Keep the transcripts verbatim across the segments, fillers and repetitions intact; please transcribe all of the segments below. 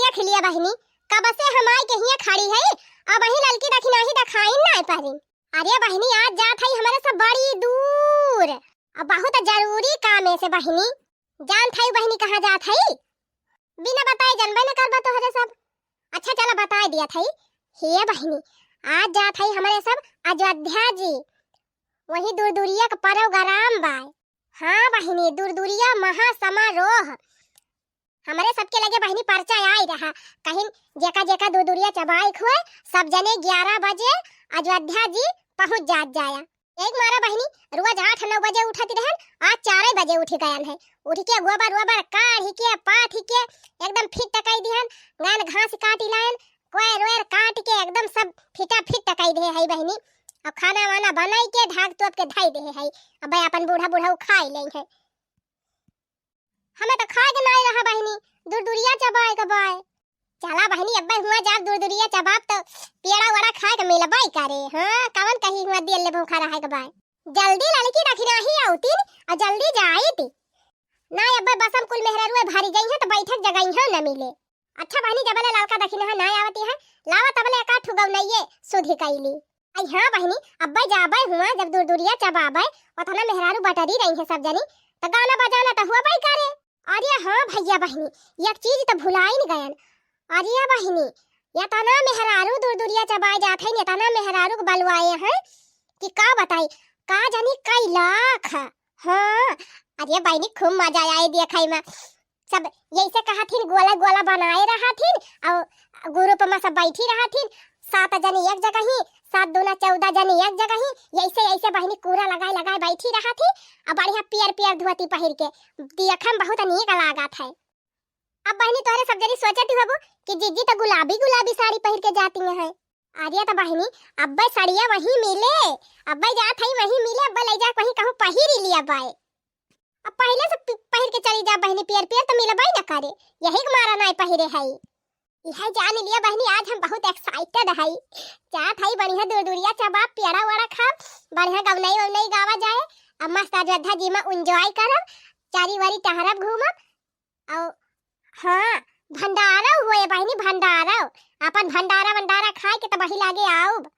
देख लिया बहिनी, कब से हम आई के हियाँ खड़ी है, अबहीं ललकी दखिनाही देखाइन नाहीं परिन। अरे बहिनी, आज जात हई हमरे सब बड़ी दूर, अब बहुत जरूरी काम है से बहिनी। जानत हई बहिनी कहाँ जात हई? बिना बताए जनबे न करबा तोहरे सब। अच्छा चला बताए दिया थई। हे बहिनी, आज जात हई हमरे सब अयोध्या जी, वहीं दुरदुरिया के प्रोग्राम बाय। हाँ बहिनी, दुरदुरिया महासमारोह। हमरे सबके लगे बहिनी पर्चा आई रहा, कहिन जेका जेका दुरदुरिया चबाइक हुए, सब जने ग्यारह बजे अयोध्या जी पहुँच जात जाया। एक मारा बहिनी, रोज आठ नौ बजे उठत रहन, आज चारे बजे उठ गयन है। उठ के गोबर वोबर काढ़ के, पाथ के, एकदम फिट टकाई दिहन, गयन घास काटी लायन, कोयर वोयर काट के एकदम सब फिटा फिट टकाई दे है बहिनी। और खाना वाना बनाई के ढाक तोप के धई दे है। अब अपन बूढ़ा बूढ़ा खाई लेई है। हमें तो खाए के नाई रहा बहिनी, दुरदुरिया चबाए के बाय। चला बहिनी, अब्बे हुआ जाब दुरदुरिया चबाब तो पेड़ा वड़ा खाए के मिलबे करे। हाँ, कवन कही हुआ दिल ले भूखा रहे के बाय। जल्दी ललकी दखिनाही आवतिन और जल्दी जाइत। ना अब्बे बसम कुल मेहरारुए भारी गई है तो बैठक जगह न मिले। अच्छा बहिनी, जबले ललका दखिनाहा ना आवती है, लावा तबले एका ठु गौनइये सुधी कैली। आई हाँ बहिनी, अब्बे जाबे हुआ जब दुरदुरिया चबाबे, ओतना मेहरारू बटरी रही है सब जनी, त गाना बजाना त हुआ बाई करे। अरे हाँ भैया बहिनी, एक चीज त भुलाइन गयन। अरे बहिनी, एतना मेहरारू दुरदुरिया चबाए जात है, एतना मेहरारू के बलवाए हैं कि का बताई, का जानी कई लाख। हाँ, अरे बहिनी खूब मजा आए देखई में। सब यैसे कहथिन, गोला गोला बनाए रहथिन और ग्रुप में सब बैठी रहथिन, सात जनी एक जगह ही, सात दूना चौदह जनी एक जगह ही, यैसे यैसे बहिनी कूरा लगाए लगाए बैठी रहथिन और बढ़िया पियर पियर धोती पहिर के, देखे में बहुत नीक लागत है। अब बहिनी तोहरे सब जनी सोचत ही होबू कि जीजी तो गुलाबी गुलाबी साड़ी पहिर के जाती हैं। अरे तो बहिनी, अब्बे सड़िया वहीं मिले, अब्बे जात हई वहीं मिले, अब्बे ले जा वहीं कहूँ पहिरी लिया बाय। अब पहिले से पि-, पहिर के चली जा बहिनी, पियर पियर तो मिलबे न करे, यही के मारा नाई पहिरे हई। यह जान लिया बहिनी, आज हम बहुत excited हई। जात हई बढ़िया दुरदुरिया चबाब, पेड़ा वड़ा खाब, बढ़िया गवनई ववनई गावा जाए, अब मस्त अयोध्या जी में enjoy करब, चारी वारी टहरब घूमब। और हाँ, भंडारा हुए बहिनी, भंडारा, अपन भंडारा वंडारा खाए के तब वही लागे आउब।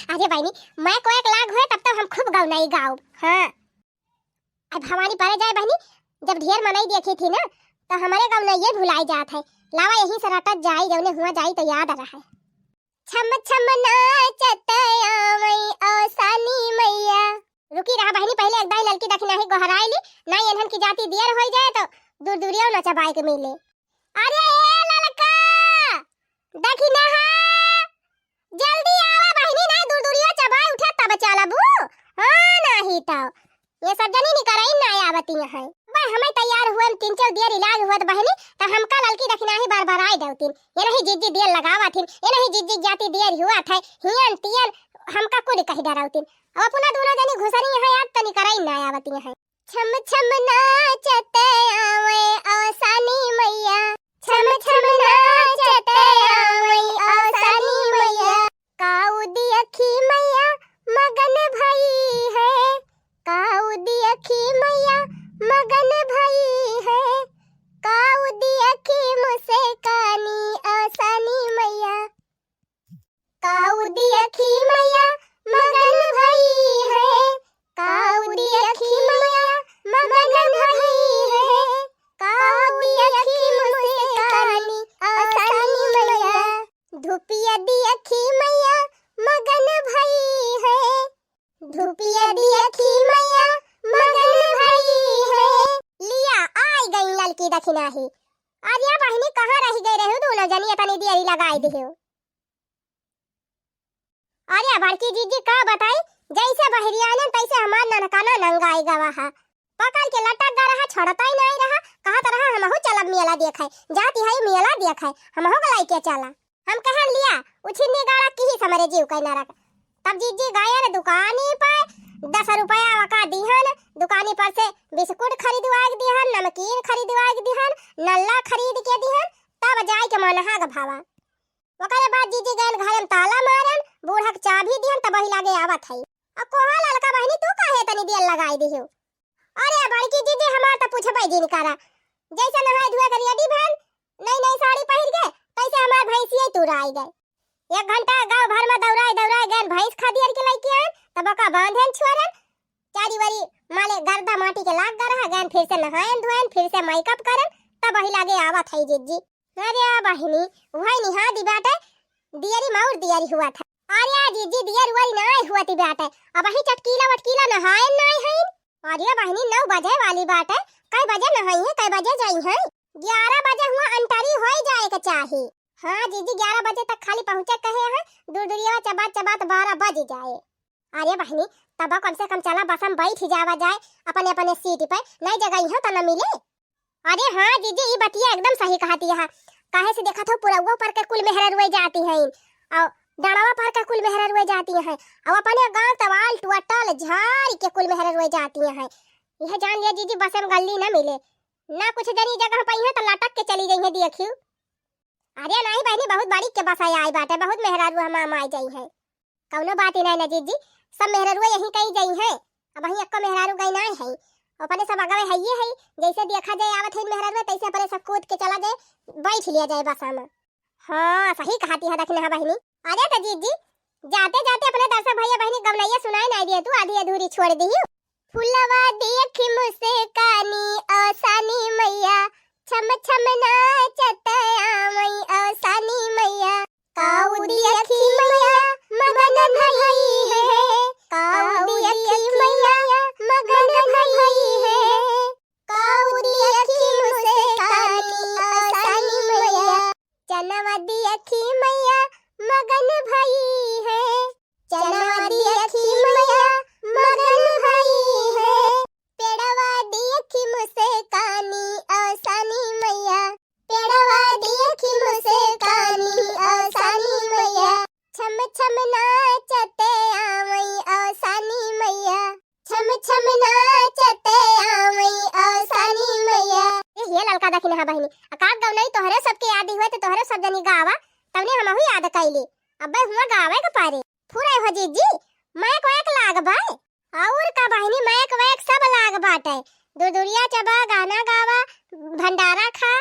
अरे बहिनी, मैं कोई एक लाग हुए तब तो हम खूब गवनई गाउब। हाँ, अब भवानी परे जाए बहिनी, जब ढेर मनई देखी थी ना, तो हमारे गवनइये भुलाई जात है। लावा यहीं से रटत जाई, जौने हुआ जाई तो याद रहे। छम छम नाचत आवई औसानी मैया। रुकी रहा बहिनी, पहिले एक दाई ललकी दखिनाही गोहराई ली, नाई एनहन की जाती देर होई जाए तो दुरदुरियो न चबाए के मिले। अरे ए ललका, दखिनाहा, जल्दी आवा बहिनी, नाई दुरदुरिया चबाए उठे तब चलबू। हाँ, नाही तो ये सब जनी निकरई ना आवती हैं। भाई हमें तैयार हुए तीन चार देर इलाज हुआ तो बहिनी, तो हमका ललकी दखिनाही बार बार आए देवतीन। ये नहीं जीजी देर लगावा थीन, ये नहीं जीजी जाती देर हुआ था, हियन तियन हमका कुल कही डरावतीन। अब अपना दोनों जनी घुसरी हैं यार, तो निकरई ना आवती हैं। छम छम नाचत आवे औसानी मैया, छम छम नाचत आवे औसानी मैया। काऊ दियखी मैया मगन भई है, काऊ दियखी मैया मगन भई है, काऊ दियखी मुस्कानी औसानी मैया। काऊ दियखी मैया मगन भई है, काऊ दियखी मैया मगन भई है, काऊ दियखी मुस्कानी औसानी मैया। धुपिया दियखी मैया मगन भई है, धुपिया दियखी मैया मगन भई है। लिया, आई गई ललकी दखिनाही। अरे बहिनी, कहाँ रहि गए रहे हो दोनों जनी, इतनी देरी लगाई दिहे हो। अरे बड़की जीजी का बताई, जैसे बहरियाने तैसे हमार ननकाना नंगाई गवा है। पकड़ के लटक गा रहा, छोड़ता ही नहीं रहा, कहत रहा हमहू चलब मेला देखे, जाती है मेला देखे, हमहू के लइके चला। हम कहन लिया, उछिन्नी गाड़ा की ही समरे जीव कई नरक। तब जीजी गयन दुकानी पर दस रुपया वका दिहन, दुकानी पर से बिस्कुट खरीदवाए के दिहन, नमकीन खरीदवाए के दिहन, नल्ला खरीद के दिहन, तब जाए के मनहा के भावा। ओकरे बाद जीजी गयन घरे में ताला मारन, बूढ़ा के चाभी दिहन, तब वही लागे आवत है। अब कोहा ललका बहिनी, तू काहे तनी देर लगाई दिहु? अरे बड़की जीजी, हमार तो पूछबे जिन करा। जैसे नहाए धोए के ready भन, नई नई साड़ी पहिर के, दौड़ाई गए। एक घंटा गाँव भर में दौड़ाई दौड़ाई गएन, भैंस खदियर के लइके आएन, तब ओका बांधेन छुअरन, चारी वरी माले गर्दा माटी के लाग गा रहा, गएन फिर से नहाएन धोएन, फिर से मेकअप करेन, तब वही लागे आवत है जिज्जी। अरे बहिनी, वही निहा दी बाटे, दियरी मौर दियरी हुआ था। अरे जिज्जी, दियर उअरी नाय हुआ थी बाटे, अबहीं चटकीला वटकीला नहाएन नाय हईन। अरे बहिनी, नौ बजे वाली बाटे, कै बजे नहाई है, कै बजे जाई है? ग्यारह बजे हुआ अंटरी होई जाए के चाही। हाँ जिज्जी, ग्यारह बजे तक खाली पहुँचे कहे हैं, दूर दूरिया चबात चबात बारह बज जाए। अरे बहिनी, तब कम से कम चला बस में बैठ जावा जाए अपने अपने सीट पे, नहीं जगह यहाँ तो न मिले। अरे हाँ जिज्जी, ई बतिया एकदम सही कहती है। काहे से देखत हो, पुरौवा पर के कुल मेहररुए जाती हैं, और डड़वा पर के कुल मेहररुए जाती हैं, और अपने गाँव तवाल टुअटल झारी के कुल मेहररुए जाती हैं। यह जान लिया जिज्जी, बस में गल्ली न मिले, ना कुछ जनी जगह पई है तो लटक के चली गई है, देखियो। अरे नहीं बहिनी, बहुत बड़ी के बस आई बाटे, बहुत मेहरारू हम आम आई जाई है। कौनो बात ही नहीं ना जिज्जी, सब मेहरारू यहीं कहीं जाई है। अबहीं एक्को मेहरारू गई नहीं है, अपने सब अगवे है ये है। जैसे देखा जाए आवत है मेहरारू, तैसे अपने सब कूद के चला जाए, बैठ लिया जाए बस में। हाँ सही कहती है दखिनहा बहिनी। अरे तो जिज्जी, जाते जाते अपने दर्शक भैया बहिनी गवनैया सुनाए नहीं दिए तू, आधी अधूरी छोड़ दी। फुलवा देखी मुस्कानी औसानी मैया, छम छम नाचत आवई औसानी मैया। काऊ देखी मैया मगन भई है, काऊ देखी मैया मगन भई है, काऊ देखी मुस्कानी औसानी मैया। चनवा देखी मैया मगन भई है, चनवा देखी मैया मगन भई है। पेड़वा देखी मुस्कानी औसानी मैया, पेड़वा देखी मुस्कानी औसानी मैया। छम छम नाचत आवई औसानी मैया, छम छम नाचत आवई औसानी मैया। ए, ये ललका दखिनहा बहिनी, अकात गवनई तोहरे सबके याद हुए तो तोहरे सब जनी गावा, तवने हमहू याद कैली। अबे हुआ गावे के पारे। फुरै हो जिज्जी, माइक वाइक लाग बाय। और का बहिनी, माइक वाइक सब लाग बाटे। दुरदुरिया चबा, गाना गावा, भंडारा खा,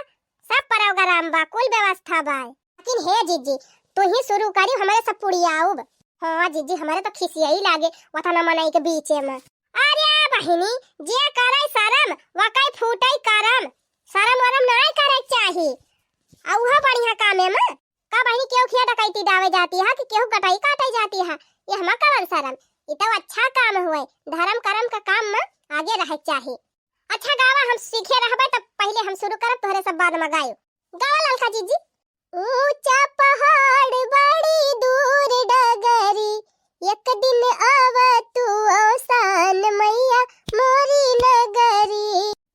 सब प्रोग्राम बा, कुल व्यवस्था बा। लेकिन हे जिज्जी, तू ही शुरू करी, हमरे सब पुड़ियाउब। हाँ जिज्जी, हमरे तो खिसियाई लागे वतना मनई के बीचे में। अरे बहिनी, जे करे शरम, वकै फूटै करम। शरम वरम नाय करे चाही। आ उहो बढ़िया कामे में। का बहिनी, केहू खिया डकैती डावे जाती है कि केहू गटई काटे जाती है? ये हमा कवन शरम? ई तो अच्छा काम हुए, धर्म कर्म का काम में आगे रहे चाही। अच्छा गावा, हम सीखे रहबे, तब पहले हम शुरू करब, तोहरे सब बाद में गायो। गावा ललका जिज्जी। ऊंचा पहाड़ बड़ी दूर डगरी, एक दिन आवा तू औसान मैया मोरी नगरी।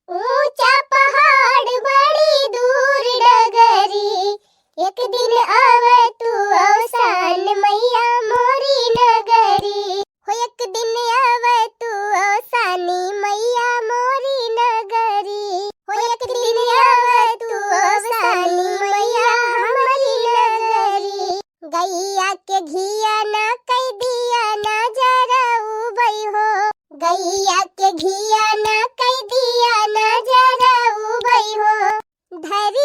ऊंचा पहाड़ बड़ी दूर डगरी, एक दिन आवा तू औसान मैया मोरी नगरी। हो एक दिन आवा तू औसानी मैया मोरी नगरी, हो एक दिन आवा तू औसानी मैया हमरी नगरी। गैया के घिया ना कई दिया ना जराउबै हो, गैया के घिया ना कई दिया ना जराउबै हो। धरी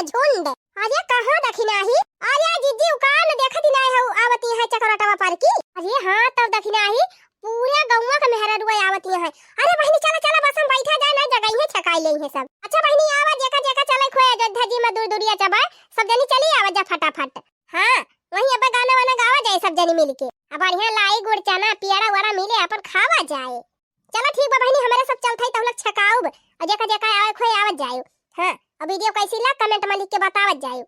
झुंड। अरे कहाँ दखिनाही? अरे जिज्जी, उ का न देखत ही नाहीं हउ, आवत ही है चकरोटवा पर की। अरे हाँ, तब दखिनाही, पूरा गौवा क मेहरारुआ आवत ही है। अरे बहिनी, चला चला, बस हम बैठा जाए ना, जगइहै छकाइ लेइहै सब। अच्छा बहिनी, आवा, जेका जेका चलइ क होए अयोध्या जी मा दूर दूरिया चबा, सब जनी चली आवा जा फटाफट। हाँ, वहीं अब गाना वाना गावा जाए सब जनी मिलके। अब बढ़िया लाई गुड़ चना पियड़ा वड़ा मिले, अपन खावा जाए। चला ठीक बा बहिनी, हमरे सब चलत हई, तहु लोग छकाउब, अउर जेका जेका आवे क होए आवत जाए। हाँ, अउर video कइसी लाग comment मा लिख के बतावत जाए।